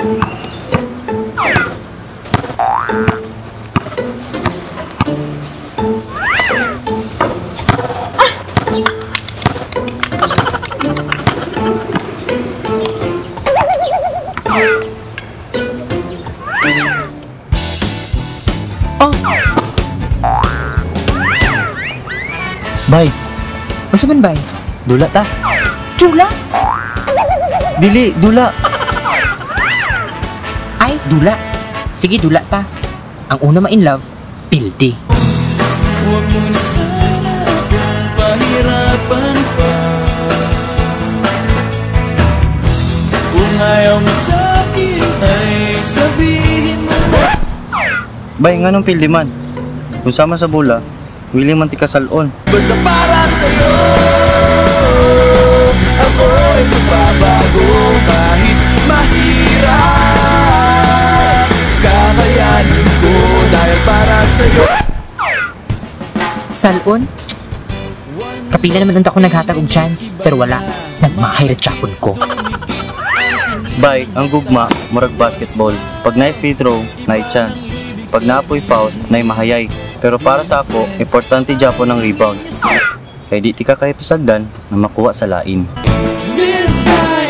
Oh. Bay, Unsa man, bay? Dula ta. Dula? Dili, dula. Ay, dula. Sige, dula ta. Ang una ma-in love, pildi. Huwag mo na sana akong pahirapan pa. Kung ayaw mo sa'kin ay sabihin mo na. Bay, nganong pildi man? Kung sama sa bula, wili man ti kasalon. Basta para sa'yo, ako'y magbabago kahit mahirap. Kakayanin ko dahil para sa'yo. Salon? Kapila naman unta ko naghatag og chance, pero wala. Nagmahay ra japon ko. Bay, ang gugma, murag basketball. Pag naay free throw, naay chance. Pag naapoy foul, naay mahayay. Pero para sa ako, importante japon ang rebound. Kay di ti ka kay pasagdan na makuha sa lain. This guy